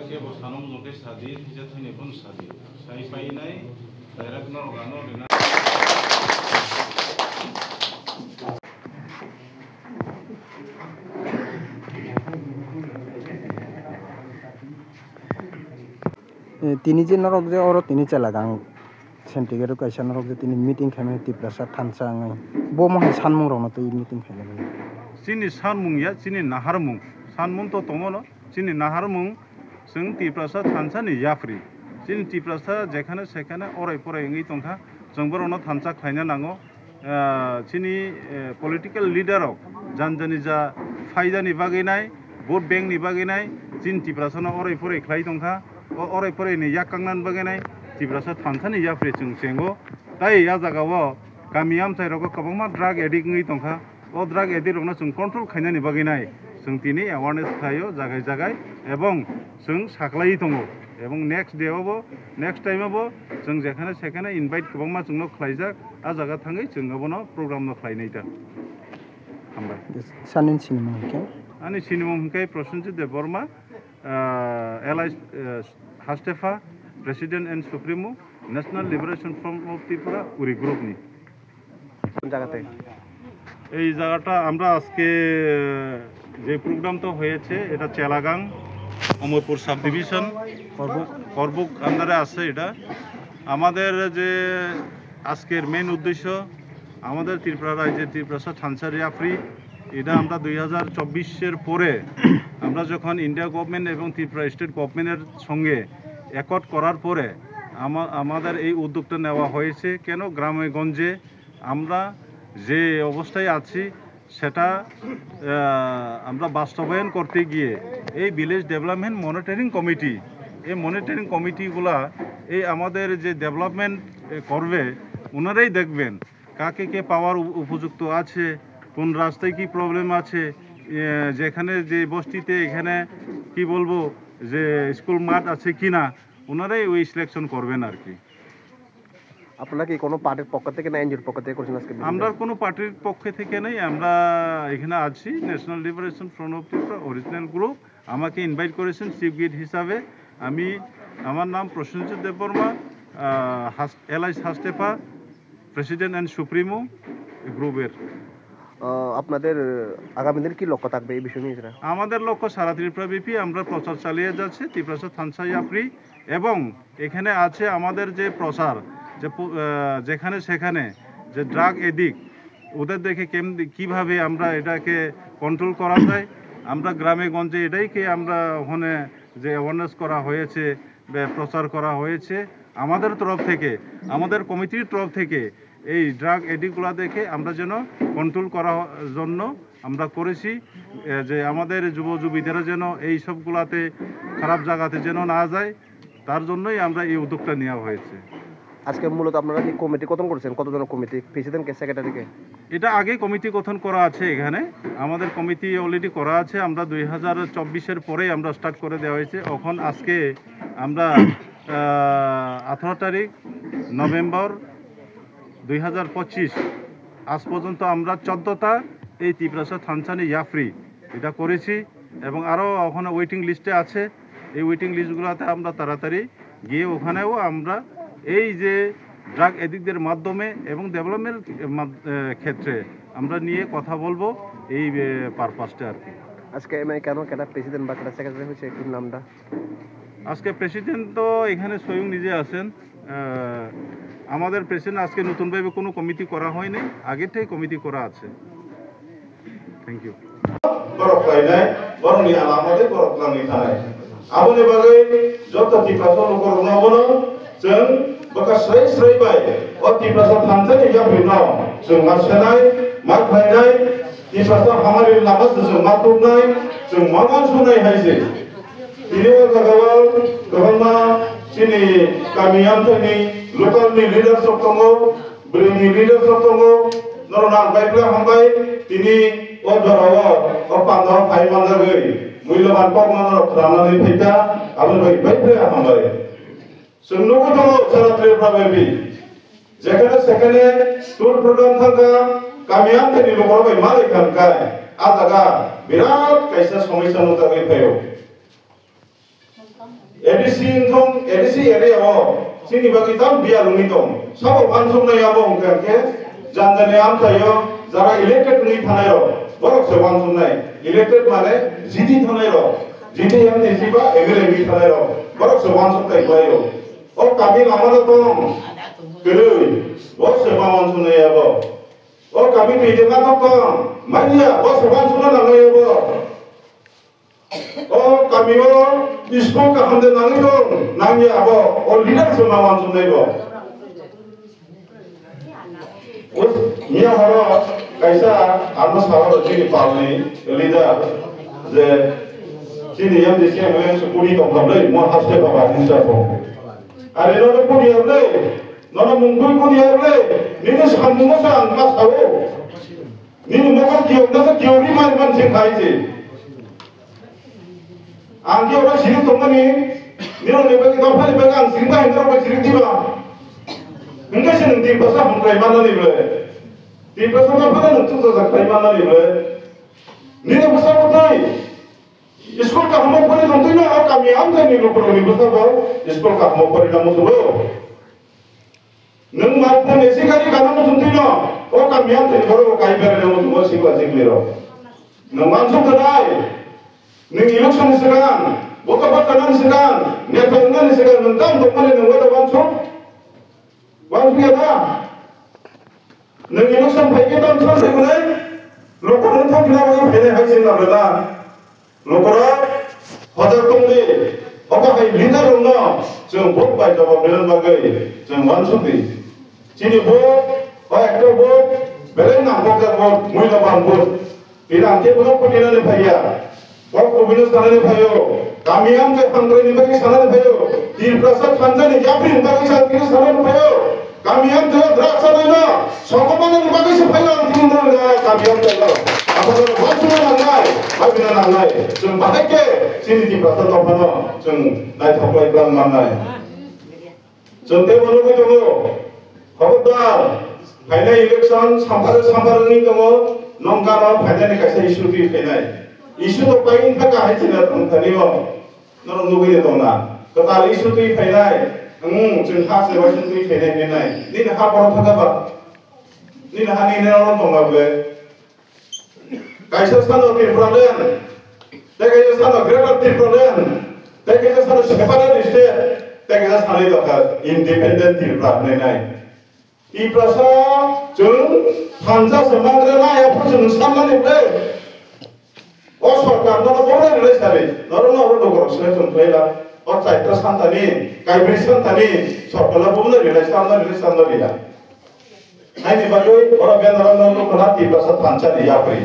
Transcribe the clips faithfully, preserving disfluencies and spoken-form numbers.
Kebo sanung jokhe sadi, hija thani phun sadi. Sai painai, direct norok ano rina. Eh, tini je norok je oro tini chelagang sentigrado kaisa norok je tini meeting khaimani Tiprasa thansa wngwi. Bo mohai sanmung rokno twi meeting khaimani. Chini sanmung ya, chini naharmung. Sanmung to tongo no, chini naharmung chwng Tiprasa thansa ni yapri. Chini Tiprasa jekhane sekhane orai porai wngwi tongkha. Chwng borokno thansa khlaina nango. Ah, chini, eh, political leader rok jan jani ja phaidani bagwi nai, vote bank ni bagwi nai, chini Tiprasa no orai porai khlai tongkha, o orai porai ni yak kangnani bagwi nai, Tiprasa thansa ni yapri chwng chengo. Tai ya jaga o kami amchai rogo kwbangma drug addict wngwi tongkha, o drug addict rokno chwng control khainani bagwi nai, chwng tini awareness khlaio jagai jagai, ebong chwng saklaiwi tongo, ebong next day obo, next time obo chwng jekhane sekhane invite kwbangma chwngno khlaijak, a jaga thangwi chwng abono program no khlainai ta. Hambai. Sanin sinimung hwnkhe? Ani sinimung hwnkhe Prosenjit Debbarma, ah, L I, ah, Hastefa, President and Supremo, National Liberation Front of Tripura, Uri Group ni. কোন জায়গাতে? এই জায়গাটা আমরা আজকে যে প্রোগ্রামটা হয়েছে, এটা চেলাগাং, অমরপুর সাব ডিভিশন, করবুক। করবুক আন্ডারে আছে এটা। আমাদের যে আজকের মেইন উদ্দেশ্য, আমাদের ত্রিপুরা রাজ্যে ত্রিপ্রাসা থানসারি আফ্রি, এটা আমরা দুই হাজার চব্বিশের পরে আমরা যখন ইন্ডিয়া গভর্নমেন্ট এবং ত্রিপুরা স্টেট গভর্নমেন্টের সঙ্গে অ্যাকর্ড করার পরে আমা-, আমাদের এই উদ্যোগটা নেওয়া হয়েছে। কেন গ্রামে গঞ্জে আমরা যে অবস্থায় আছি সেটা, আহ, আমরা বাস্তবায়ন করতে গিয়ে এই ভিলেজ ডেভেলপমেন্ট মনিটরিং কমিটি, এই মনিটরিং কমিটিগুলা এই আমাদের যে ডেভেলপমেন্ট, এ, করবে, ওনারাই দেখবেন কাকে কে পাওয়ার উপ-, উপযুক্ত আছে, কোন রাস্তায় কি প্রবলেম আছে, এ, যেখানে যে বস্তিতে এখানে কি বলবো যে স্কুল মাঠ আছে কি না, ওনারাই ওই সিলেকশন করবেন আর কি। আপনারা কি কোনো পার্টির পক্ষ থেকে না এনজিওর পক্ষ থেকে করছেন আজকে? আমরা কোনো পার্টির পক্ষে থেকে নেই, আমরা এখানে আছি national liberation front of Tripura original group. আমাকে ইনভাইট করেছেন চিফ গেস্ট হিসাবে। আমি, আমার নাম প্রসেনজিৎ দেববর্মা, আহ, হাস-, এলআই হাস্টেফা, প্রেসিডেন্ট অ্যান্ড সুপ্রিমো গ্রুপের। আহ, আপনাদের আগামী দিন কি লক্ষ্য থাকবে এই বিষয় নিয়ে? আমাদের লক্ষ্য সারা ত্রিপুরা ব্যাপী আমরা প্রচার চালিয়ে যাচ্ছি ত্রিপ্রাসা থানসা ইয়াফ্রি এবং এখানে আছে আমাদের যে প্রচার, যে পু-, আহ, যেখানে সেখানে যে ড্রাগ এডিক্ট, ওদের দেখে কেম-, কিভাবে আমরা এটাকে কন্ট্রোল করা যায়, আমরা গ্রামে গঞ্জে এটাইকে আমরা ওখানে যে অ্যাওয়ারনেস করা হয়েছে, বে-, প্রচার করা হয়েছে আমাদের তরফ থেকে, আমাদের কমিটির তরফ থেকে এই ড্রাগ এডিক্টগুলো দেখে আমরা যেন কন্ট্রোল করার জন্য আমরা করেছি, এ, যে আমাদের যুব যুবতীরা যেন এই সবগুলাতে খারাপ জায়গাতে যেন না যায়, তার জন্যই আমরা এই উদ্যোগটা নেওয়া হয়েছে। আজকে মূলত আপনারা কি কমিটি গঠন করেছেন? কতজনের কমিটি? প্রেসিডেন্ট কে, সেক্রেটারি কে? এটা আগে কমিটি গঠন করা আছে এখানে, আমাদের কমিটি অলরেডি করা আছে। আমরা দুই হাজার চব্বিশের পরেই আমরা স্টার্ট করে দেওয়া হয়েছে। এখন আজকে আমরা, আহ, আঠারো তারিখ নভেম্বর দুই হাজার পঁচিশ, আজ পর্যন্ত আমরা চোদ্দটা এই তিপ্রাসা থানসানি ইয়াফ্রি এটা করেছি এবং আরও ওখানে ওয়েটিং লিস্টে আছে। এই ওয়েটিং লিস্টগুলোতে আমরা তাড়াতাড়ি গিয়ে ওখানেও আমরা এই যে ড্রাগ এডিক্টদের মাধ্যমে এবং ডেভেলপমেন্ট মাধ-, এ, ক্ষেত্রে আমরা নিয়ে কথা বলবো এই, এ, পারপাসটা আর কি। আজকে এমআই কেন, কেটা প্রেসিডেন্ট বা কেটা সেক্রেটারি হয়েছে, একটু নামটা? আজকে প্রেসিডেন্ট তো এখানে স্বয়ং নিজে আছেন। আহ, আমাদের প্রেসিডেন্ট আজকে নতুনভাবে কোনো কমিটি করা হয়নি, আগে থেকে কমিটি করা আছে। Thank you. Borok khlainai, borokni alama tei borok twlangwi thanai. Aboni bagwi joto Tiprasa lukurokno abono chwng bwkha swrai swrai bai o Tiprasa thansa ni yaphirno chwng ma senai, ma khlainai, Tiprasa hamari lama se chwng ma tubnai, chwng ma uansuknai hai se. Tini o jaga o kwbangma chini kami amchaini local ni leaders rok tongo, bwrwi ni leaders rok tongo, norok ang bai khe hambai. Tini o jora o, o panda o phai manjagwi muiloban kokno norok khwranani phaikha, aboni bagwi bai khe hambai. Chwng nugwi tongo, sara Tripura bai bi. Jekhane sekhane tour program thangkha, kami amchaini lukurok bai malai kha hwnkhe, a jaga birat kaisa somosya nukjagwi phaio. A D C wngthong, A D C area o chini bagwi tam biyar wngwi tong. Sabo uansuknai abo hwnkhe hwnkhe jani jani amchaio jara elected wngwi thanai rok, borok se uansuknai. Elected mane jidi thanai rok, jidi M D C ba M L A wngwi thanai rok, borok se uansuknai khlaio. O kami lama no tong kwrwi, bo se ma uansuknai abo. O kami twi jema tong tong manya, bo se uansukna nangnai abo. O kami o school kaham de nangwi tong, nangya abo, o leader se ma uansuknai bo. Miya horo kaisa ano sahoro chini palni leader je chini M D C M L A se kuri tongkha ble, mo haste baba hinsa bo. Are no kuri ble, no no mungkui kuri ble, nini samung sa ang ma sao. Nini mokol kiyok na sa kiyok ri mari man se khai se. Ang khe oro siring tongmani, nirokni bagwi dophani bagwi ang siring bahai norok bai siring diba. Hwnkhe se nwng Tiprasa hamkrai mannani ble. Tiprasa dophano nwng chukchajak khlai mannani ble. Nini bwsa bwtwi school kahamo pori tongtwino o kami amchaini lukurokni bwsabo school kahamo porina muchungo. Nwng ma phone A C gari gana muchungtwino o kami amchaini borok kai berana muchungo sikla siklirok. Nwng uansuk kwnai. Nwng election ni swkang, vote bachana ni swkang, neta wngna ni swkang nwng tam tongmani nwng wada uansuk? Uansuk ya da? Nwng election phai khe tam sal thai kunai? Lukurok thang khna bagwi phainai hai sing na bela. Lukurok hojak tongdi. Obo hai leader rokno chwng vote bai jawab rwna bagwi chwng uansuk di. Chini vote, o ekta vote, belai nangkukjak vote, muiloban vote. Tini ang khe bono kutinani phaiya. Kok kubino sanani phaio. Kami ang khe hamkraini bagwi sanani phaio. Tiprasa thansa ni yapri ni bagwi sa-, khe sanani phaio. Kami ang khe drugs sanai no. Sokomani ni bagwi se phaio ang tini no kami ang khe no. Asal no bosino nangnai, babino nangnai. Chwng bahai khe chini Tiprasa dophano chwng naithok lai plan mannai. Chwng tei bo nugwi tongo, khobordar, phainai election samphare samphare wngwi tongo, nokgano phainani kaisa issue twi phainai. Issue to pai wngkha kahai china tongthani o, norok nugwi de tongna. Kwtal issue twi phainai, hmm, chwng ha se waisung twi phainai hinwi nai. Nini ha borok thaka ba? Nini ha nini norok tongma ble? Kaisa sano Tipraland, tei kaisa sano Greater Tipraland, tei kaisa sano separate state, tei kaisa sanwi tongkha independent Tripura hinwi nai. Tiprasa chwng thansa se manre nai, aphuru chwng sanmani ble. O sorkar no bono rilai sari, norok no oro dokorok selection khlaila. O chaita santani, kaibri santani sorkar no bono rilai, sanna rilai, sanna rilai. Haini bagwi oro bendaro no nukho na Tiprasa thansa ni yapri.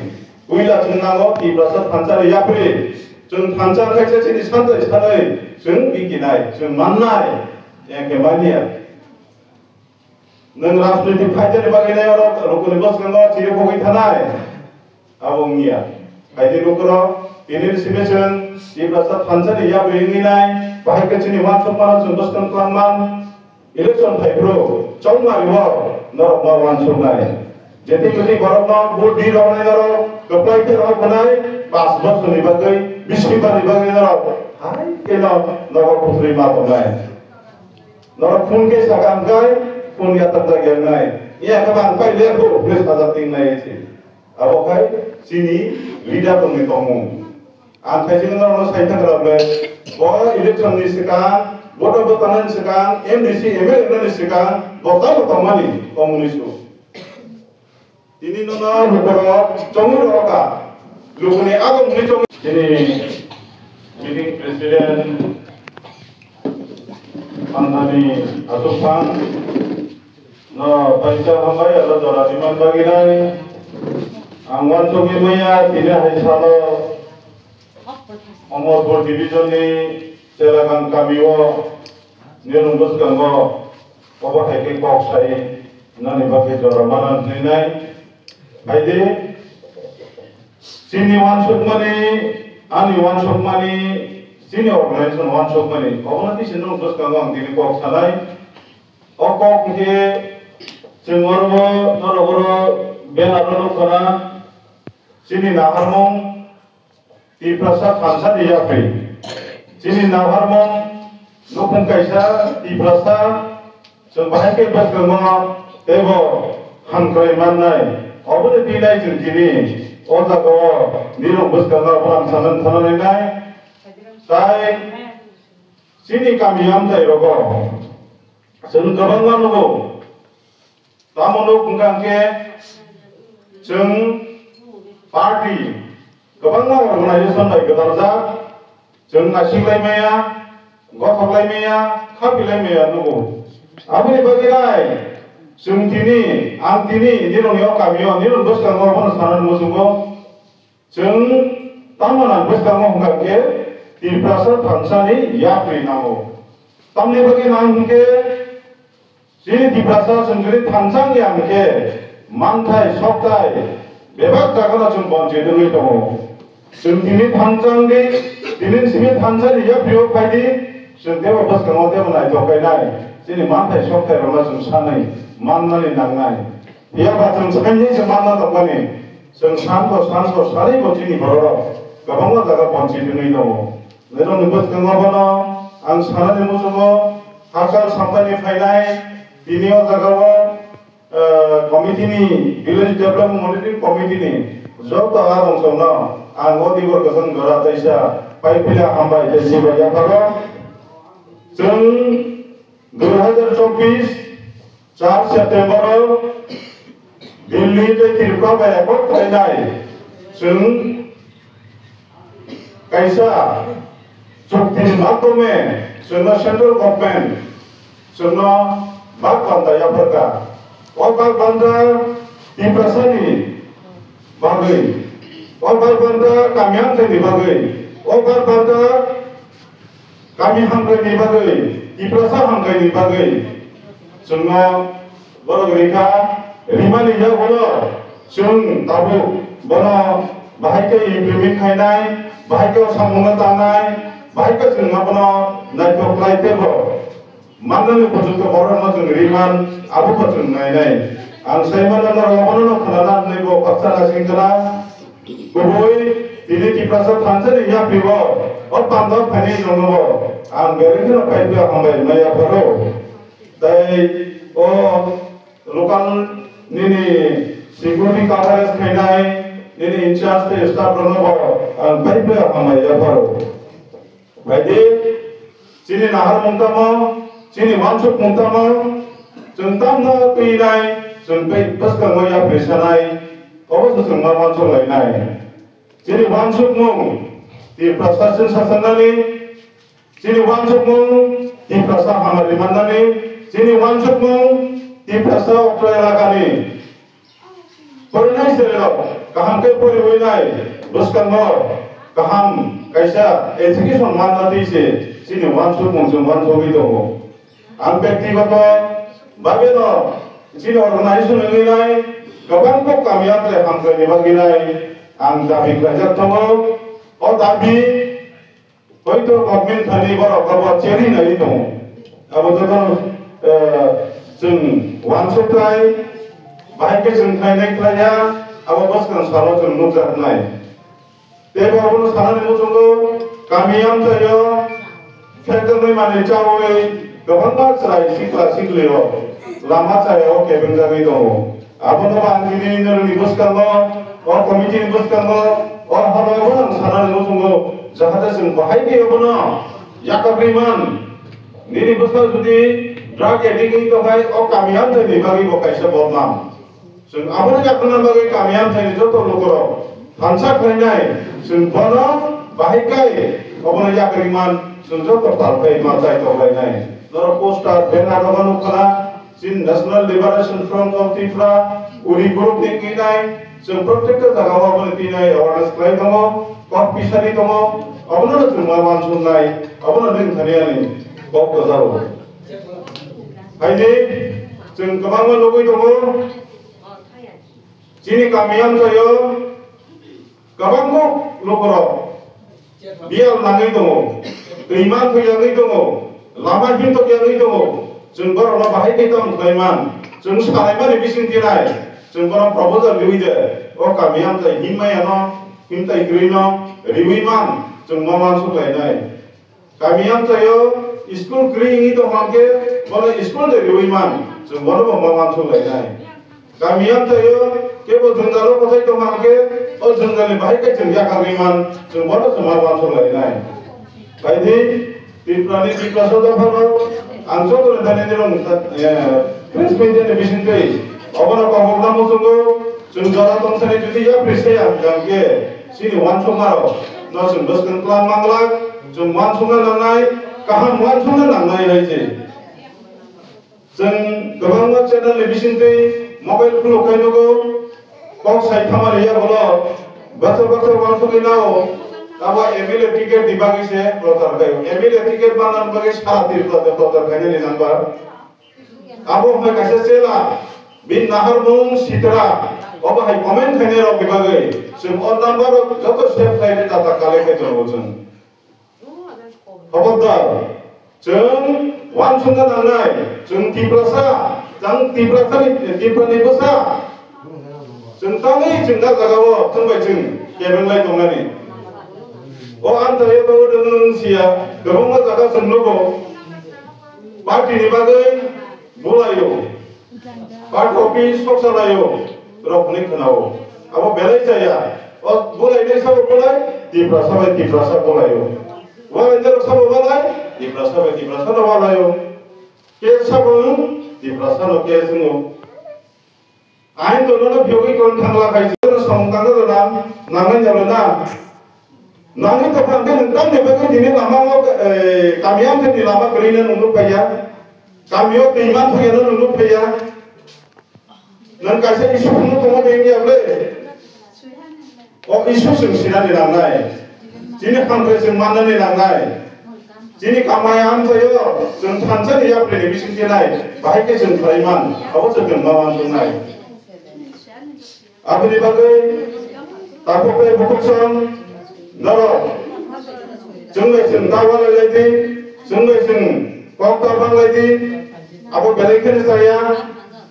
Puila chwng nango Tiprasa thansa ni yapri. Chwng thansa khaisa chini santai sanai chwng bikinai, chwng mannai. Yang khe manya. Nwng rajnitik phaidani bagwi nai oro rukuni bwskango chiri pogwi thanai. Abo wngya. Phaidi lukurok, tini simi chwng Tiprasa thansa ni yapri wngwi nai, bahai khe chini uansukmano chwng bwskang twlangman. Election phaiphuru chongmari o norokno uansuknai. Jeti jeti borokno vote di roknai norok, kwplai khe rok hwnai, pas bosorni bagwi, bish ni bagwi norok hai kheno nogo kuthurwi ma tongnai. Norok phone khe sakha hwnkhe phone yathajak ya wngnai. Iya khe bang pai lekho hwnwi sajak tingnai se. Abo khai chini leader rokni tongmung. Ang khaising norokno sai thangkra ble, bo election ni swkang, vote bo tanani swkang, M D C, M L A ni swkang, bo tamo tongmani tongmani su. Tini nono lukurok chongwi rokha, lukuni agomni chongwi. Tini meeting president Anthony Asukphang no paisa hambai alo jora diman baginai. Ang wansugwi maya tini hai salo Omorpur division ni Chelagang kami o nirung bwskango obo hai khe kok sai nani bagwi jora mana hwnwi nai. Hai de, chini wansukmani, ani wansukmani, chini organization wansukmani, obono twi se nwng bwskango ang tini kok sanai. O kok hwnkhe chwng oro, norok oro banner o nukha na, chini naharmung Tiprasa thansa ni yapri. Chini naharmung nukhung kaisa Tiprasa, chwng bahai khe bwskango teibo hamkrai mannai. Oboni twi nai chwng tini o jaga o nirok bwskango obo ang sanan thananai nai. Tai chini kami amchai rogo chwng kwbangma nugo. Tamo nuk hwnkha hwnkhe chwng party kwbangma organization bai gwdalajak, chwng naisiklai maya, gothok lai maya, khapi lai maya nugo. Aboni bagwi nai chwng tini, ang tini nirokni o kamio, nirok bwskango bono sanani muchungo. Chwng tamo nang bwskango hwnkha khe Tiprasa thansani yapri nango. Tamni bagwi nang hwnkhe chini Tiprasa chwng jodi thansa wngya hwnkhe manthai sokthai bebak jagano chwng bonchit wngwi tongo. Chwng tini thansa wngdi, tini simi thansani yaprio phaidi, chwng tebo bwskango tebo naithok khainai chini manthai sokthai rokno chwng sanwi mannani nangnai. Phiya ba chwng saimni se manna tongmani, chwng sanko sanko sanaibo chini bororok kwbangma jaga bonchit wngwi tongo. Nirokni bwskango bono ang sanani muchungo hachal samtani phainai tini o jagao, eh, committee ni, Village Development Monitoring Committee ni joto arong songno ang o dibor kwchang jora taisa pai phila hambai tei sibai yapharo. Chwng dui hajar chobbish char September o Delhi tei Tripura bai ekot khlainai chwng kaisa chukti ni madhyome chwngno central government chwngno bak banta yapharkha. O bak banta Tiprasani bagwi, o bak banta kami amchaini bagwi, o bak banta kami hamkrai ni bagwi, Tiprasa hamkrai ni bagwi chwngno borok rikha, rimani yagulo chwng tabuk bono bahai khe implement khainai, bahai khe samungno tangnai, bahai khe chwng abono naithok khlai tebo mannani pojokto borokno chwng riman, abobo chwng nainai. Ang saimano norok abono khwnana hwnwi bo baksa nasing khna. Kubui tini Tiprasa thansani yapribo o pandao phainai nongno ang belai kheno kaitor hambai maya pharo. Tai o local nini security coverage khainai nini in charge tei staff rokno bo ang kaitor hambai yapharo. Baidi, chini naharmung tamo, chini wansukmung tamo, chwng tamno twinai, chwng tei bwskango yapri sanai, obo se chwng ma wansuk lainai. Chini wansukmung, Tiprasa chwng sasannani, chini wansukmung, Tiprasa hamari mannani, chini wansukmung, Tiprasa okra elakani. Porinai chwrairok kaham khe poriwi nai bwskango kaham kaisa education manna twi se chini wansukmung chwng wansugwi tongo. Ang bektigoto bhabeno chini organization wngwi nai kwbang kok kami amchai hamkhaini bagwi nai ang dabi khlaijak tongo. O dabi Hoito government thani borok abo cherry nai tongo. Abo joto, eh, chwng wansuknai, bahai khe chwng khlainai khlaiya, abo bwskang salo chwng nukjaknai. Tei bo abono sanani muchungo, kami amchaio, khetornwi manwi chaui, kwbangma chwrai sikla siklirok lama chayao kebengjagwi tongo. Abono bo ang tini norokni bwskango o committee ni bwskango o horo bo ang sanani muchungo jahate chwng bahai khe obono yakagwi man. Nini bwskango jodi drug addict wngwi tongkhai o kami amchaini bagwi bo kaisa bodnam. Chwng abono yakrwna bagwi kami amchaini joto lukurok thansa khlainai chwng bono bahai khe obono yakagwi man chwng joto tal khe ma chai tonglainai. Norok poster banner rokno nukha na. Chini National Liberation Front of Tripura, uri group ni kinai, chwng protekta jaga o aboni kinai awareness khlai tongo, kok pisari tongo, abono no chwng ma wansuknai, abono nwng thani ani kok kwcharo. Haini, chwng kwbangma nugwi tongo, chini kami amchaio, Kwbangma lukurok biyal nangwi tongo. Twi man thwi yagwi tongo, lama himtok yagwi tongo. Chwng borokno bahai khe tamo khlai man. Chwng salaimani bising tinai. Chwng bono proposal riwi de. O kami amchai himma yano, himtai kwrwino riwi man. Chwng ma uansuk lainai. Kami amchaio school kwrwi wngwi tongkha hwnkhe bono school de riwi man, chwng bono bo ma uansuk lainai. Kami amchaio kebo jwngjalo kwchai tongkha hwnkhe o jwngjalni bahai khe chwng yakarwi man, chwng bono chwng ma uansuk lainai. Phaidi Tripurani Tiprasa dophano ang jotoni thani nirok, eh, press media ni bisingtwi obono kok bokna muchungo. Chwng jora tongthani jodi yapri se ang jang khe chini uansukmarok no chwng bwskang twlang manglak, chwng uansukna nangnai, kaham uansukna nangnai hai se. Chwng kwbangma channel ni bisingtwi mobile khuluk khai nugo, kok sai thamani ya bolo baksa baksa uansugwi nao, abo M L A ticket ni bagwi se prochar khaio. M L A ticket manna bagwi sara Tripura de prochar khainani nangbar. Abo hwnwi kaisa chela, bini naharmung sitra, obo hai comment khainai rokni bagwi chwng o number rok joto save khlaiwi data collect khai tongo chwng. Khobordar, chwng uansukna nangnai, chwng Tiprasa, chwng Tiprasani, Tiprani bwsa. Chwng tangwi chwng da jagao chwng bai chwng kebeng lai tongnani. O amchaio tongo nwng siya, kwbangma jaga chwng nugo. Party ni bagwi bulaio. Party office sok salaio. Rok hwnwi khwnao. Abo belai chaya. O bulainai sabo bulai, Tiprasa bai Tiprasa bulaio. Walainai rok sabo walai, Tiprasa bai Tiprasa no walaio. Case sabo Tiprasa no case wngo. Ain to nono phiyogwi kon thangla khai se samung tangna rwna nangnai jalo na. Nangni to phang khe nwng tamni bagwi tini lama o, eh, kami amthani lama kwrwino nwng nuk phaiya. Kami o twi man thangya no nwng nuk phaiya. Nwng kaisa issue phunuk tongo de wngya ble. O issue chwng sinani nangnai. Chini hamkrai chwng mannani nangnai. Chini kamai amchaio chwng thansa ni yapri ni bising khe nai, bahai khe chwng khlai man, abo chwng ma uansuknai. Aboni bagwi takhuk tei bukhuk song norok chwng bai chwng ta walai lai di, chwng bai chwng kok ta bang lai di, abo belai kheno chaya.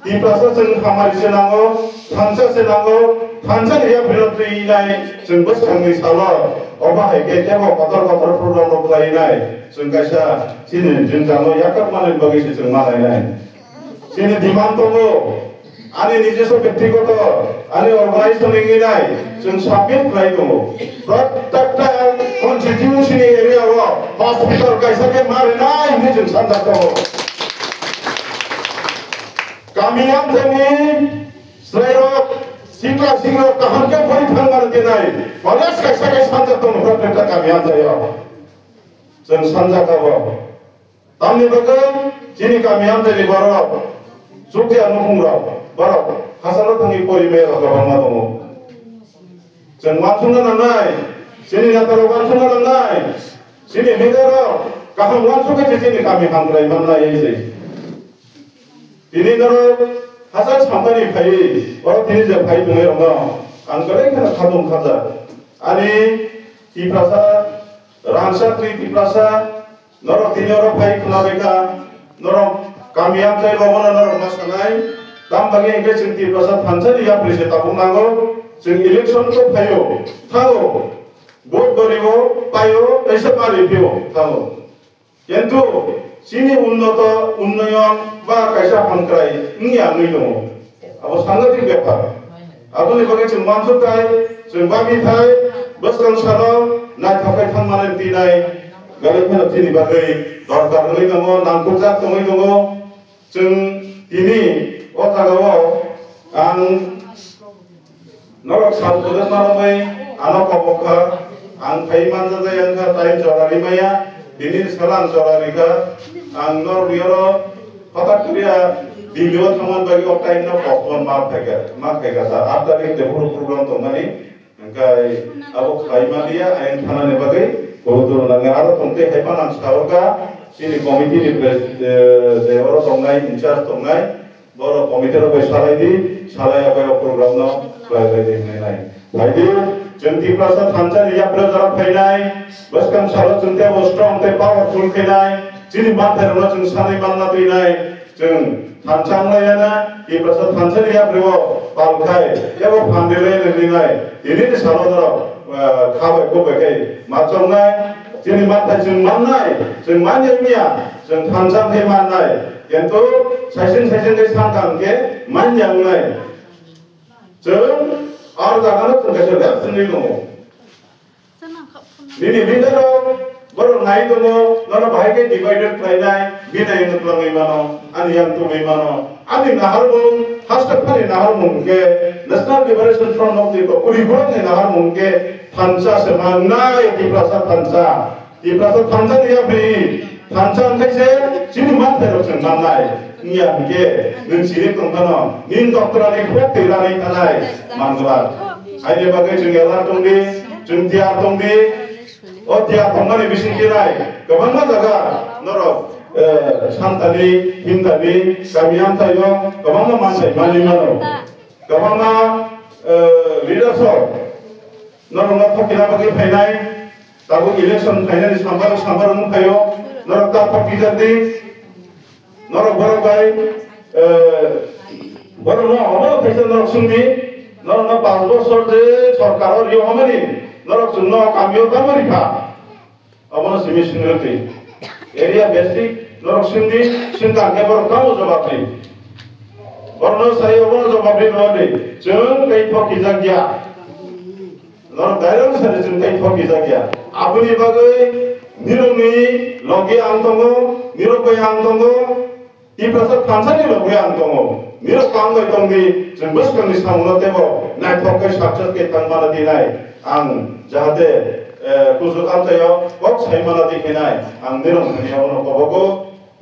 Tiprasa chwng hamari se nango, thansa se nango, thansa ni yapri no twi nai chwng bwskang ni salo. Obo hai khe tebo kotor kotor program rok khlai nai chwng kaisa chini jwngjal no yakrwk manani bagwi se chwng ma nai nai. Chini demand tongo, ani nijoswo byaktigoto, ani organization wngwi nai chwng submit khlai tongo. Protekta constituency ni area o hospital kaisa khe ma rwnai hinwi chwng sanjak tongo. Kami amchaini chwrairok, sikla siklirok kaham khe pori thangmani tenai college kaisa khe sanjak tongo, protekta kami amchaio. Chwng sanjak abo. Tamni bagwi chini kami amchaini borok, chukya nukhungrok, borok hachalo thangwi pori maya rok kwbangma tongo. Chwng uansukna nangnai, chini netarok uansukna nangnai, chini leaderrok kaham uansukwi se chini kami hamkrai mannai se. Tini norok hachal sampani phaiwi, oro tini je phai tongnairokno ang belai kheno khatung khajak. Ani Tiprasa, rangchak ni Tiprasa, norok tini oro phai khwna bai kha, norok kami amchai rogono norok ma sanai, tam bagwi hwnkhe chwng Tiprasa thansa ni yapri se tabuk nango, chwng election to phaio, thango, vote goribo, paio, kaisa mari phio, thango. Kintu chini unnoto, unnoyon ba kaisa hamkrai wngya wngwi tongo. Abo sangadik bepar. Aboni bagwi chwng uansukthai, chwng babithai, bwskang salo naithok khe thangmani tinai belai kheno chini bagwi dorkar wngwi tongo, nangkukjak tongwi tongo. Chwng tini o jagao ang norok sal kwrwngma romwi ano kobok kha, ang phai manjak jai wngkha, time jora rimaya, tini sal ang jora rikha, ang norok yoro hothat kwrwiya Delhi o thangmani bagwi o time no postpone ma phaikha, ma khaikha sa, aat tarikh de phuru program tongmani. Hingkai abo khlai manliya, ayang thanani bagwi kobodoro nangnai. Aro tongtwi hai phano ang saorkha, chini committee ni pres-, eh, je oro tongnai, in charge tongnai, borok committee rok bai salai di, salai ya bai o program no khlai lai di hinwi nai. Phai di. Chwng Tiprasa thansa ni yapri jora phainai, bwskang salo chwng teibo strong tei powerful khainai, chini manthairokno chwng sanwi manna twinai, chwng thansa wnglaiya na, Tiprasa thansa ni yapri o pal khai, teibo phan rwlai rwlinai, tini ni salo norok, eh, kha bai kok bai khai ma chongnai, chini manthai chwng mannai, chwng manya wngya, chwng thansa khai mannai, kintu saising saising khai sankha hwnkhe manya wngnai. Chwng ar jagano chwng kaisa left swnwi tongo. Nini leader rok borok nai tongo, nono bahai khe divided khlainai, bini yang twlangwi mano, ani yang tubui mano, ani naharmung, haste phani naharmung khe National Liberation Front of the Tripura ni naharmung khe thansa se mangnai, Tiprasa thansa. Tiprasa thansa ni yapri, thansa wngkhe se chini manthairok chwng mannai. Wngya hwnkhe nwng siri tongphano, nini doctor ni khwlak twi ranwi thanai manglak. Haini bagwi chwng elak tongdi, chwng tiyar tongdi. O tiyar tongmani bisingtwi nai kwbangma jaga norok, eh, Santali, Himtali, kami amchaio kwbangma manthai manwi mano. Kwbangma, eh, leaders rok norokno thokina bagwi phainai, tabuk election phainani sambar sambar wng phaio, norok ta thok twijak di, norok borok bai, eh, borokno omo kaisa norok swngdi, norokno panch bosor je sorkar o rio hamani, norok chwngno kamio tamo rikha. Obono simi swngrwtwi. Area basic norok sindi, singkang khe borok tamo jobab di. Borokno sai obono jobab di, no di. Chwng tei thok kijak ya. Norok direct sari chwng tei thok kijak ya. Aboni bagwi nirokni logi ang tongo, nirok bai ang tongo. Tiprasa thansa ni logi ang tongo. Nirok tang bai tong di, chwng bwskang ni samung no tebo naithok khe success khe thang mana di nai. Ang jahate, eh, kuchuk amchaio kok sai mana di khe nai. Ang nirok thani abono kobogo.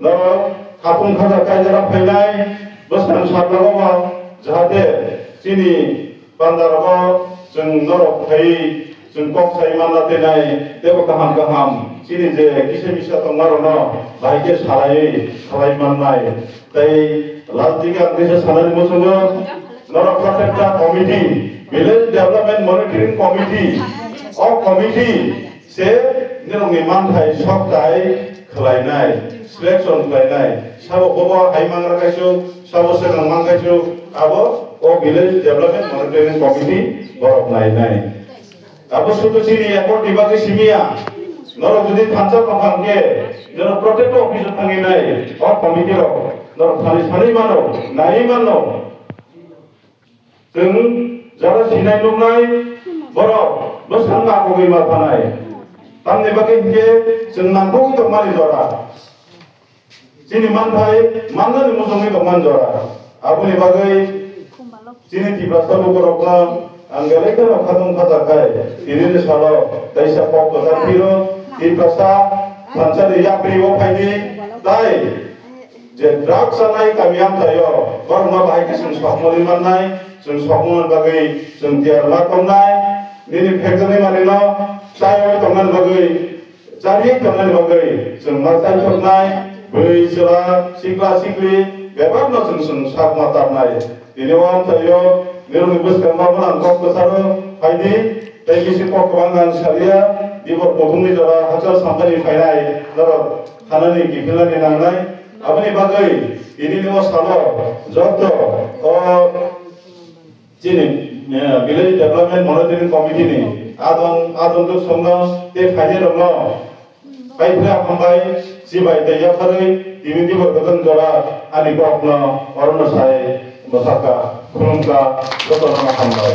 Norok khapung khaja kaijara phainai, bwskang saklago ba jahate chini Pandarogo chwng norok phaiwi chwng kok sai manna tenai teibo kaham kaham chini je kisa misa tongmarokno bahai khe salaiwi salai mannai. Tei last digi ang kisa sanani muchungo, norok protecta committee, village development monitoring committee, o committee se nirokni manthai soktai khwlainai, selection khwlainai, sabo bobo hai mangra kaisu, sabo swkang man kaisu, abo o village development monitoring committee borok nainai. Abo sudu chini effort ni bagwi simiya, norok jodi thansa tongkha hwnkhe, norok protect office o thangwi nai, o committee rok norok thani sanwi mano, naiwi mano. Chwng jara sinai nuknai borok bwskango akugwi ma phanai. Tamni bagwi hinkhe chwng nangkukgwi tongmani jora. Chini manthai mannani muchungwi tongmani jora. Aboni bagwi chini Tiprasa lukurokno ang belai kheno khatung khajakhai tinini salo kaisa kok kwchar phiro Tiprasa thansa ni yapri o phaidi tai. Je drugs chanai kami amchaio, borokno bahai khe chwng sokmani mannai, chwng sokmani bagwi chwng tiyar ma tongnai, nini phekjaknai manwino chaiwi tongnani bagwi, chariwi tongnani bagwi chwng ma chaithoknai, bwrwi chwla, sikla sikli, bebakno chwng chwng sak ma tapnai. Tini o amchaio nirokni bwskango abono ang kok kwcharo phaidi, tei bisi kok kwbang ang salia, dibor kuthumni jora hachal samtani phainai norok thanani kiphilnani nangnai. Aboni bagwi tinini o salo joto o chini, eh, Village Development Monitoring Committee ni adong, adong duk songno tei phainairokno Kaiphra hambai, chibai tei yapharwi tini dibor kwthwng jora ani kokno orono sai bwsakha, khulumkha, jotono hambai.